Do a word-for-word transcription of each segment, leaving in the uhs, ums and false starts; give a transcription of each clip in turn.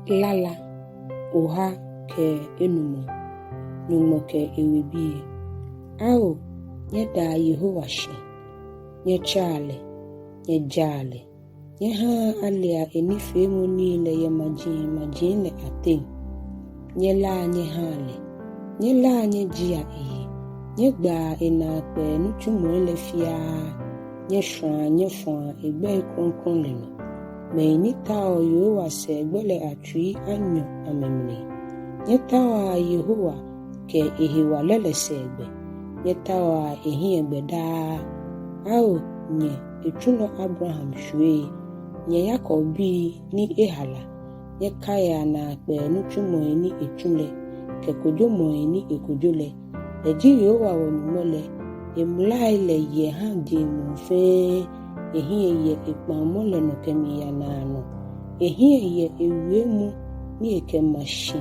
Lala oha kɛ enumɔ. Nyɔŋmɔ kɛ ewebii. Ao, nyɛdaa Yehowa shi, nyɛtsɛa lɛ, nyɛjaa lɛ, nyɛhaa alea enifeemɔ nii lɛ yɛ majimaji lɛ ateŋ. Nyɛlaa nyɛhaa lɛ, nyɛlaa nyɛjiea eyi, nyɛgbaa enaakpɛɛ nitsumɔi lɛ fiaa, nyɛshwaa nyɛfɔa egbɛi krɔŋkrɔŋ lɛ nɔ. Mɛi ni taoɔ Yehowa sɛɛgbɛ lɛ atsui anyɔ amɛmli. Nyɛtaoa Yehowa kɛ ehewalɛ lɛ sɛɛgbɛ, nyɛtaoa ehiɛgbɛ daa. Ao, nyɛ etsulɔ Abraham shwiei, nyɛ Yakobbii ni ehala, nyɛkaia naakpɛɛ nitsumɔi ni etsu lɛ, kɛ kojomɔi ni ekojo lɛ. Lɛ ji Yehowa wɔ-Nyɔŋmɔ lɛ, emlai lɛ yɛ ha jeŋ muu fɛɛ, ehiɛ yɛ ekpaŋmɔ lɛ nɔ kɛmiiya naanɔ. Ehiɛ yɛ ewiemɔ ni ekɛma shi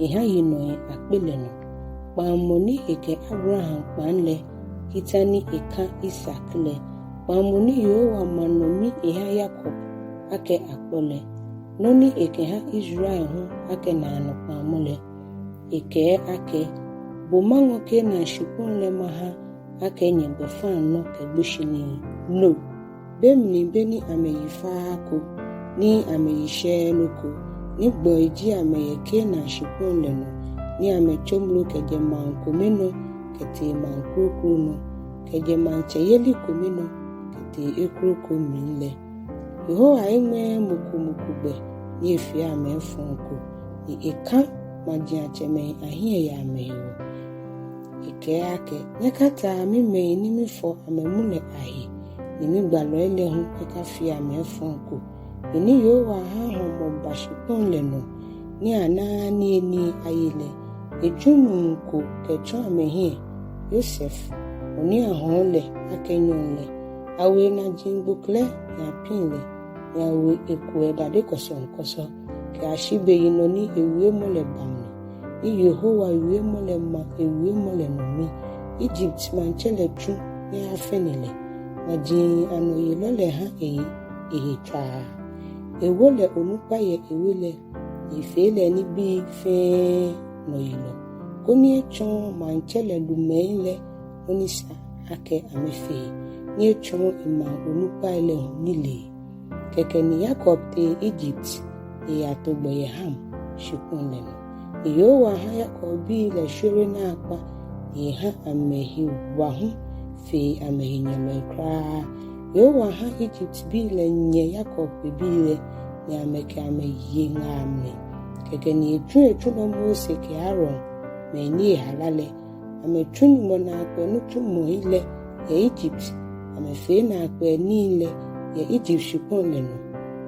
eha yinɔi akpe lɛ nɔ. Kpaŋmɔ ni ekɛ Abraham kpaŋ lɛ, kita ni eka Isak lɛ, kpaŋmɔ ni Yehowa ma nɔ mi eha Yakob akɛ akpɔ lɛ, nɔ ni ekɛha Israel hu akɛ naanɔ kpaŋmɔ lɛ. Ekɛɛ akɛ, bo maŋɔ Kanaan shikpɔŋ lɛ maha akɛ nyɛgbɛfaŋnɔ kɛ gboshinii. No be mli be ni amɛyi faaa ko, ni amɛyi shɛɛɛ nɔ ko, ni gbɔi ji amɛ yɛ Kanaan shikpɔŋ lɛ nɔ, ni amɛtsomlo kɛjɛ maŋ kome nɔ kɛtee maŋ kroko nɔ, kɛjɛ maŋtsɛyeli kome nɔ kɛtee ekroko mli lɛ. Yehowa eŋmɛɛɛ mɔ ko mɔ ko gbɛ ni efee amɛ efɔŋ ko, ni eka majiatsɛmɛi ahiɛ yɛ amɛhewɔ. Ekɛɛ akɛ, nyɛkataa mimɛi ni mifɔ amɛmu lɛ ahe, ni migbalɔi lɛ hu nyɛkafea amɛ efɔŋ ko. Be ni Yehowa ha hɔmɔ ba shikpɔŋ lɛ nɔ, ni anaaa niyenii aye lɛ, etsu nuu ko kɛtsɔ amɛhiɛ, Yosef, mɔ ni ahɔɔ lɛ akɛ nyɔŋ lɛ. Awo enajiaŋ gboklɛ ni apiŋ lɛ, ni awo ekuɛ dade kɔsɔŋkɔsɔ, kɛyashi beyinɔ ni ewiemɔ lɛ ba mli, ni Yehowa wiemɔ lɛ ma ewiemɔ lɛ nɔ mi. Egypt maŋtsɛ lɛ tsu ni afɛne lɛ, maji anɔyelɔ lɛ ha eye ehe tswaa. Ewo lɛ onukpa yɛ ewe lɛ, ni efee lɛ nibii fɛɛ nɔyelɔ, koni etsɔɔ maŋtsɛ lɛ lumɛi lɛ nɔ ni sa akɛ amɛfee, ni etsɔɔ emaŋ onukpai lɛ hu nilee. Kɛkɛ ni Yakob tee Egypt, ni eyato gbɔ yɛ Ham shikpɔŋ lɛ nɔ. Ni Yehowa ha Yakobbii lɛ shwere naakpa, ni eha amɛhe wa hu fe amɛhenyɛlɔi kwraa. Yehowa ha Egyptbii lɛ nyɛ Yakob webii lɛ, ni amɛkɛ amɛ ye ŋaa mli. Kɛkɛ ni etsu etsulɔ Mose kɛ Aaron, mɛi ni ehala lɛ. Amɛtsu Nyɔŋmɔ naakpɛɛ nitsumɔi lɛ yɛ Egypt, amɛfee naakpɛɛ nii lɛ yɛ Egypt shikpɔŋ lɛ nɔ.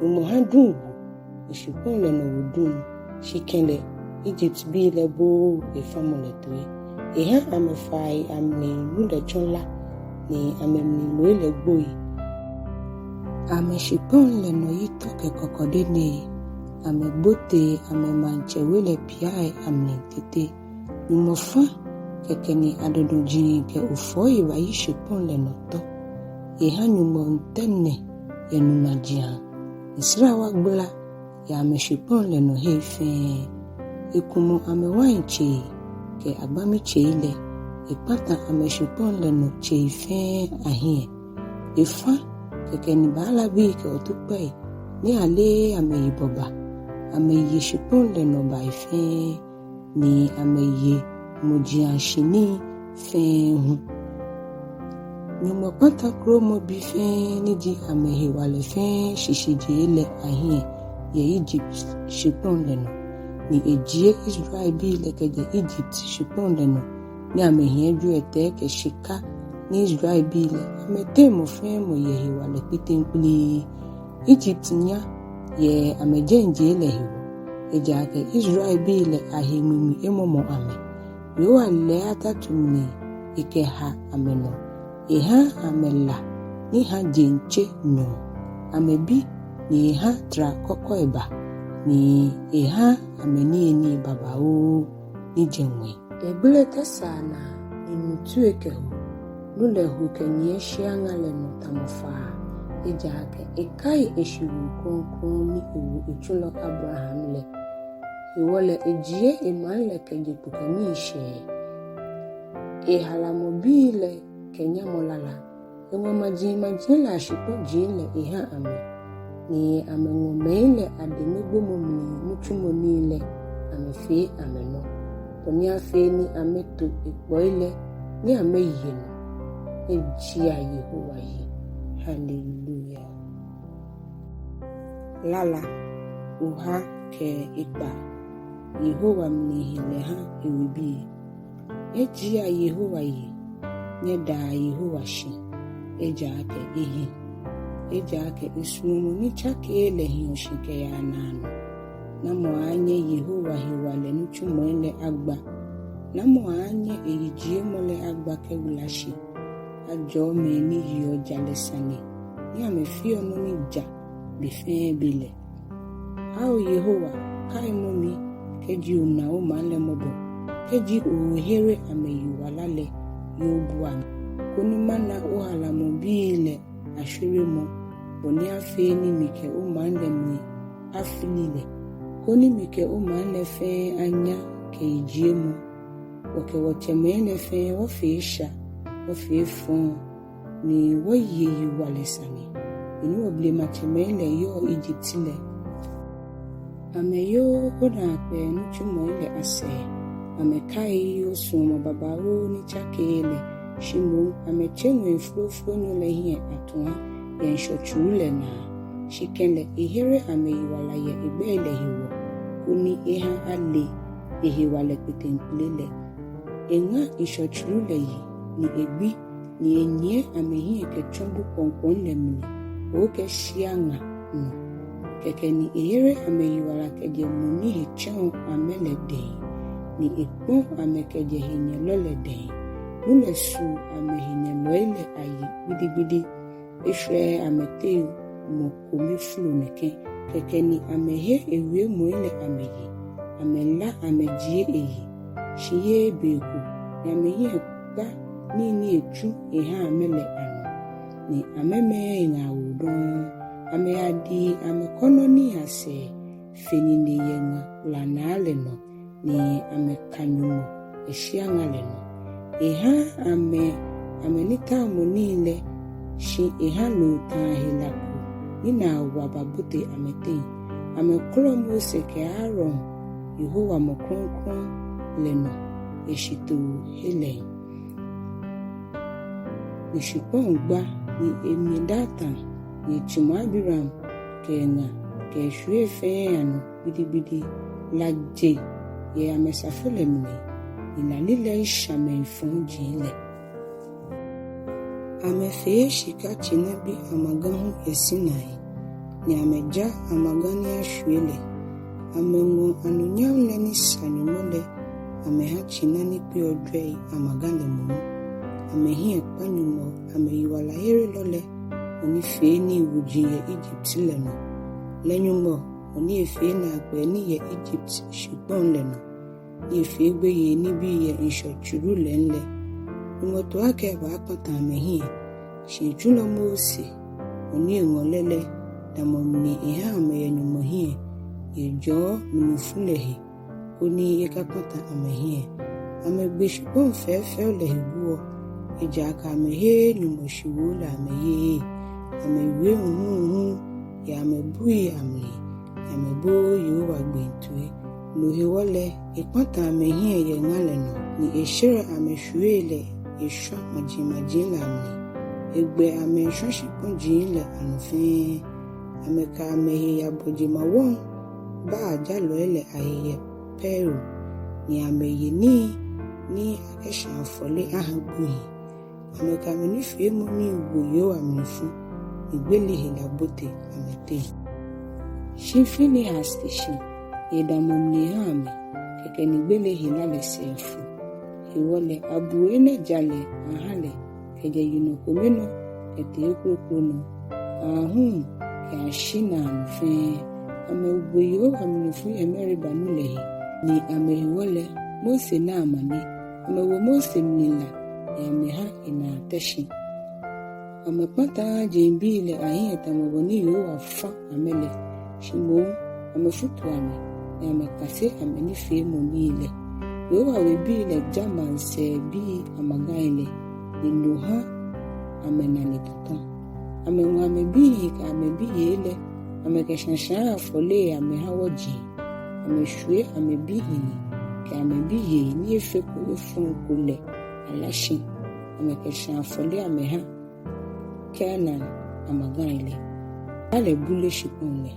Nyɔŋmɔ ha duŋ wo, ni shikpɔŋ lɛ nɔ wo duŋ. Shi kɛlɛ, Egyptbii lɛ booo efamɔ lɛ toi. Eha amɛfai amli nu lɛ tsɔ la, ni amɛmli loi lɛ gboi. Amɛshikpɔŋ lɛ nɔ yi tɔ kɛ kɔkɔdenei, amɛbote amɛmaŋtsɛwe lɛ piai amli tete. Nyɔŋmɔ fa, kɛkɛ ni adɔdɔji kɛ ofɔii bayi shikpɔŋ lɛ nɔ tɔ. Eha nyɔŋmɔŋtɛ nɛ yɛ nu najiaŋ, ni srawa gbala yɛ amɛshikpɔŋ lɛ nɔ hei fɛɛ. Ekumɔ amɛwain tsei kɛ agbami tsei lɛ, ekpata amɛshikpɔŋ lɛ nɔ tsei fɛɛ ahiɛ. Efa, kɛkɛ ni baalabii kɛ otukpɛi ni aleee amɛyibɔ ba. Amɛye shikpɔŋ lɛ nɔ bai fɛɛ, ni amɛye mɔjiashi nii fɛɛ hu. Nyɔŋmɔ kpata kromɔbi fɛɛ ni ji amɛhewalɛ fɛɛ shishijee lɛ ahiɛ yɛ Egypt shikpɔŋ lɛ nɔ. Ni ejie Israelbii lɛ kɛjɛ Egypt shikpɔŋ lɛ nɔ, ni amɛhiɛ jwiɛtɛi kɛ shika ni Israelbii lɛ, amɛteŋ mɔ fɛɛ mɔ yɛ hewalɛ kpeteŋkpele. Egypt nya yɛ amɛjɛijee lɛ hewɔ, ejaakɛ Israelbii lɛ ahe ŋmiŋmi emɔmɔ amɛ. Yehowa lɛɛ atatu mli ekɛha amɛnɔ. Eha amɛ la ni ha jeŋ tse nyɔɔ. Amɛbi ni eha trakɔkɔi ba, ni eha amɛ niyenii babaoo ni jɛ ŋwɛi. Yɛ gbi lɛ tɛsaa naa ni nu tue kɛho, nu lɛ ho kɛnyiɛ shia ŋa lɛ nɔ tamɔ faa, ejaakɛ ekai eshiwoo krɔŋkrɔŋ ni ewo etsulɔ Abraham lɛ. Hewɔ lɛ ejie emaŋ lɛ kɛje kpo kɛ miishɛɛ, ehalamɔbii lɛ kɛ nyamɔ lala. Eŋɔ majimaji lɛ ashikpɔji lɛ eha amɛ, ni amɛŋɔ mɛi lɛ adeŋmegbomɔ mli nitsumɔ nii lɛ amɛfee amɛnɔ, bɔ ni afee ni amɛto ekpɔi lɛ ni amɛye nɔ. Ejia Yehowa yi. Hallelujah. Lala oha kɛ ekpaa. Yehowa mlihilɛ ha ewebii. Nyɛjiea Yehowa yi, nyɛdaa Yehowa shi, ejaakɛ ehi. Ejaakɛ esuɔmɔ ni tsakeee lɛ hiɔ shi kɛyaa naanɔ. Namɔ aaanyɛ Yehowa hewalɛ nitsumɔi lɛ agba? Namɔ aaanyɛ eyijiemɔ lɛ agba kɛwula shi? Ajɔɔ mɛi ni yeɔ jalɛ sane, ni amɛfeɔ nɔ ni ja be fɛɛ be lɛ. Ao Yehowa, kaimɔ mi kɛji ona omaŋ lɛ mɔbɔ, kɛji oohere amɛyiwala lɛ, ye obua mi, koni mana ohalamɔbii lɛ ashweremɔ, bɔ ni afee ni mikɛ omaŋ lɛ mli afili lɛ, koni mikɛ omaŋ lɛ fɛɛ anya kɛ yijiemɔ. Wɔkɛ wɔtsɛmɛi lɛ fɛɛ wɔfee esha, wɔfee efɔŋ, ni wɔye yiwalɛ sane, beni wɔblematsɛmɛi lɛ yɔɔ Egypt lɛ. Amɛyooo onaakpɛɛ nitsumɔi lɛ asɛɛ, amɛkaiii osuɔmɔ babaoo ni tsakeee lɛ, shi moŋ amɛtse Ŋwɛi Flooflonyo lɛ hiɛ atua yɛ Ŋshɔ Tsuru lɛ naa. Shi kɛlɛ ehere amɛyiwala yɛ egbɛi lɛ hewɔ, koni eha ale ehewalɛ kpeteŋkpele lɛ. Eŋa Ŋshɔ Tsuru lɛ yi, ni egbi, ni enyiɛ amɛhiɛ kɛtsɔ bu kwɔŋkwɔŋ lɛ mli, oookɛɛ shia ŋa nɔ. Kɛkɛ ni ehere amɛyiwala kɛjɛ mɔ ni he tsɛɔ amɛ lɛ dɛŋ, ni ekpɔ amɛ kɛjɛ henyɛlɔ lɛ dɛŋ. Nu lɛ su amɛhenyɛlɔi lɛ ayi gbidigbidi. Eshwɛɛɛ amɛteŋ mɔ kome folo nɛkɛ. Kɛkɛ ni amɛhe ewiemɔi lɛ amɛye, amɛla amɛjie eyi, shi yeee be ko, ni amɛhiɛ kpa nii ni etsu eha amɛ lɛ anɔ, ni amɛmɛɛɛ eŋaawoo dɔŋŋ. Amɛyadi amɛkɔnɔ nii asɛɛ fe nine yɛ ŋa kplanaa lɛ nɔ, ni amɛka Nyɔŋmɔ yɛ shia ŋa lɛ nɔ. Eha amɛ amɛnitaomɔ nii lɛ, shi eha loo tãa hela ko ni naa wa babote amɛteŋ. Amɛkɔlɔ Mose kɛ Aaron, Yehowa mɔ krɔŋkrɔŋ lɛ nɔ, yɛ shitoohe lɛŋ. Ni shikpɔŋ gba, ni emli Datan, ni etsimɔ Abiram kɛ eŋa kɛ eshwiei fɛɛ anɔ gbidigbidi. La je yɛ amɛsafo lɛ mli, ni la lilɛi sha mɛi fɔji lɛ. Amɛfee shika tsinabi amaga hu yɛ Sinai, ni amɛja amaga ni ashwie lɛ. Amɛŋɔ anunyam lɛ ni sa Nyɔŋmɔ lɛ amɛha tsina ni kpeɔ jwɛi amaga lɛ moŋ. Amɛhiɛ kpa Nyɔŋmɔ, amɛyiwalaherelɔ lɛ, mɔ ni fee nii wuji yɛ Egypt lɛ nɔ. Lɛ Nyɔŋmɔ, mɔ ni efee naakpɛɛ nii yɛ Egypt shikpɔŋ lɛ nɔ, ni efee gbeyei nibii yɛ Ŋshɔ Tsuru lɛŋ lɛ. Nyɔŋmɔ to akɛ ebaakpata amɛhiɛ, shi etsulɔ Mose, mɔ ni eŋɔ lɛ lɛ, damɔ mli eha amɛ yɛ Nyɔŋmɔ hiɛ, ejɔɔ mlifu lɛ he, koni ekakpata amɛhiɛ. Amɛgbe shikpɔŋ fɛfɛo lɛ he guɔ, ejaakɛ amɛheee Nyɔŋmɔ shiwoo lɛ amɛyeee. Amɛwie huhuuhu yɛ amɛbuui amli, ni amɛbooo Yehowa gbee toi. No hewɔ lɛ, ekpata amɛhiɛ yɛ ŋa lɛ nɔ, ni eshɛrɛ amɛshwiei lɛ eshwa majimaji lɛ amli. Egbɛ amɛ eshwa shikpɔji lɛ anɔ fɛɛ. Amɛkɛ amɛhe yabɔ jemawɔŋ Baal jalɔi lɛ ahe yɛ Peor, ni amɛye nii ni akɛshã afɔle ahã gbohii. Amɛkɛ amɛnifeemɔ nii wo Yehowa mlifu, ni gbele hela bote amɛteŋ. Shi Finehas te shi, ni edamɔ mli eha amɛ, kɛkɛ ni gbele hela lɛ sɛɛ fo. Hewɔ lɛ abu enɛ jalɛ aha lɛ, kɛjɛ yinɔ kome nɔ kɛtee ekroko nɔ, aahu kɛyashi naanɔ fɛɛ. Amɛwo Yehowa mlifu yɛ Meriba nu lɛ he, ni amɛhewɔ lɛ Mose na amane. Amɛwo Mose mli la, ni amɛha enaa tɛ shi. Amɛkpataaa jeŋbii lɛ ahiɛ tamɔ bɔ ni Yehowa fã amɛ lɛ, shi moŋ amɛfutu amɛ, ni amɛkase amɛnifeemɔnii lɛ. Yehowa webii lɛ ja maŋsɛɛbii amagai lɛ, ni no hã amɛnane tɔtɔ̃. Amɛŋɔ amɛbihii kɛ amɛbiyei lɛ, amɛkɛshã shãa afɔlei amɛhã wɔji. Amɛshwie amɛbihii kɛ amɛbiyei ni efeko efɔŋ ko lɛ alá shi, amɛkɛshã afɔle amɛhã Kanaan amagai lɛ. Ba lɛ bule shikpɔŋ lɛ.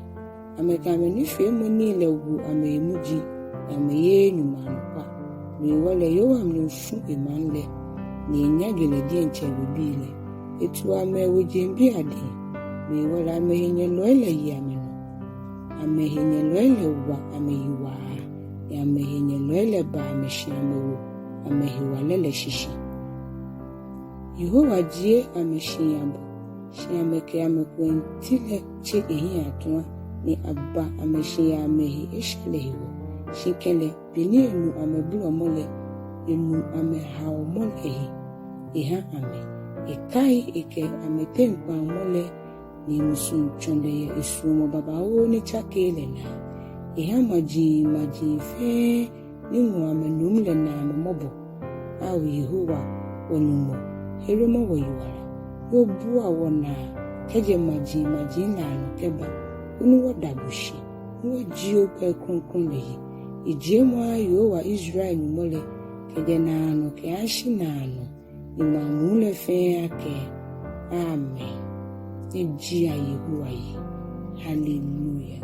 Amɛkɛ amɛnifeemɔnii lɛ wo amɛhe muji, ni amɛyeee Nyɔŋmɔ anɔkwa. No hewɔ lɛ Yehowa mli fu emaŋ lɛ, ni enyaŋe lɛ diɛŋtsɛ ewebii lɛ. Etu amɛ ewo jeŋbii adɛŋ. No hewɔ lɛ amɛhenyɛlɔi lɛ ye amɛnɔ. Amɛhenyɛlɔi lɛ wa amɛyiwaa, ni amɛhenyɛlɔi lɛ ba amɛshi amɛwo amɛhewalɛ lɛ shishi. Yehowa jie amɛshii abɔ, shi amɛkɛ amɛkuɛŋti lɛ tse ehiɛ atua, ni aba amɛshi yɛ amɛhe esha lɛ hewɔ. Shi kɛlɛ, be ni enu amɛbolɔmɔ lɛ, enu amɛhaomɔ lɛ he, ehã amɛ. Ekai ekɛ amɛteŋ kpãŋmɔ lɛ, ni emusuŋ tsɔ̃ lɛ yɛ esuɔmɔ babaoo ni tsakeee lɛ naa. Ehã majimaji fɛɛ ni ŋɔ amɛ nom lɛ na amɛ mɔbɔ. Ao Yehowa, wɔNyɔŋmɔ, heremɔ wɔyiwala, ni obua wɔnaa kɛjɛ majimaji lɛ anɔ kɛba, koni wɔda bo shi, ni wɔjie ogbɛi krɔŋkrɔŋ lɛ yi. Yijiemɔ ahã Yehowa, Israel Nyɔŋmɔ lɛ, kɛjɛ naanɔ kɛyashi naanɔ, ni maŋ muu lɛ fɛɛ akɛɛ, Amen. Nyɛjiea Yehowa yi. Haleluya.